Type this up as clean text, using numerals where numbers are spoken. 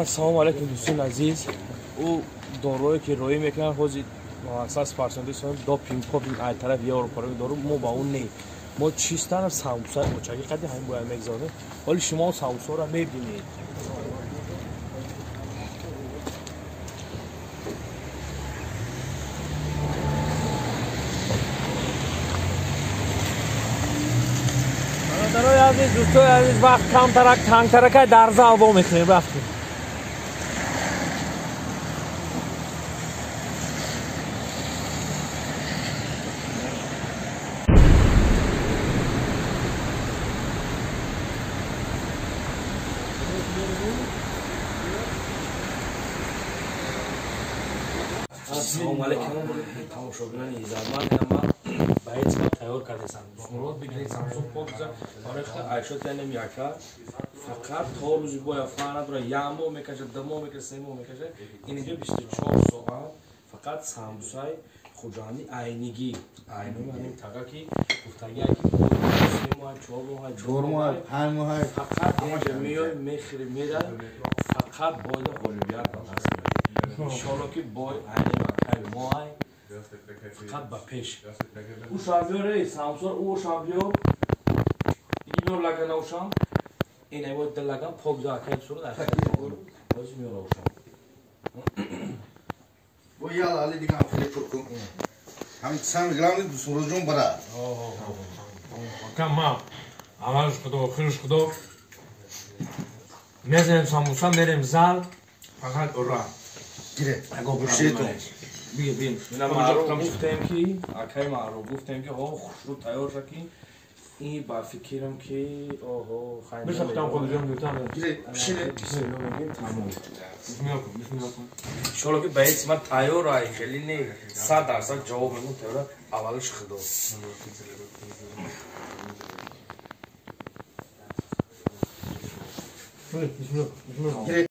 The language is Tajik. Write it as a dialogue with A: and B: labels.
A: Салом алейкум дӯстони азиз. Ӯ дорое ки роӣ мекунанд ҳозир асас фарсонди допинг попинг ай тараф Европа дору мо ба он не. Мо чистан самбуса очаги қади ҳамин бояд мегзорем. Ҳоли шумо самбусаро мебинед. Бародарои азиз, дӯстои азиз, вақт камтарак тангтаракай дар зал во мекунем, рафтем. Ассалому алайкум тамошобинони иззатманд. Ма ба ҳеҷ тайёр кардесам. Мурод бигиред самсун покза барои худ айшот янем яка фақат то рӯзи боя фарқ надорад, як моҳ мекашад, 2 моҳ мекашад, 3 моҳ мекашад. Ин инҷо 24 соат фақат самбусаи хуҷандӣ айнигӣ айноми ҳамин таға ки гуфтагия ки 3 моҳ, 4 моҳ,
B: 4 моҳ, 5 моҳ
A: фақат инҷо меой мехӯри мерай, фақат бояд ғолибият ба даст меояд. Иншоалло ки бой айни макаи моай фақат ба пеш. Ӯшам биёр, эй самсор, ӯшам биёр. Иги биёр лагана ӯшам. Ин ай бояд лаган пок за акай сурат ай. Боз меёра ӯшам.
B: Бо яла али дигам хеле пур кун. Ҳамин самый главный дусурожон бара.
C: Кам ма аввалш худо, охирш худо. Мезанем самбуса, мерем зал, фақат ура.
B: Гире.
A: Бигир, бигир. Ина маъруф гуфтем ки, акай маъруф гуфтем ки, ҳо хушрӯ тайёр ша ки ин ба фикрам ки оҳо хайр.
C: Биша худам худҷон гуфтам.
B: Гире, пишине.
A: Бисмиллоҳ мегӯем, тамом.
C: Бисмиллоҳ кун, бисмиллоҳ кун.
A: Иншоалло ки ба ҳеҷ ман тайёр ай, хеле не 100% ҷавоб мегӯм тайёр, аввалаш худо.
C: Бисмиллоҳ, бисмиллоҳ.
B: Гире.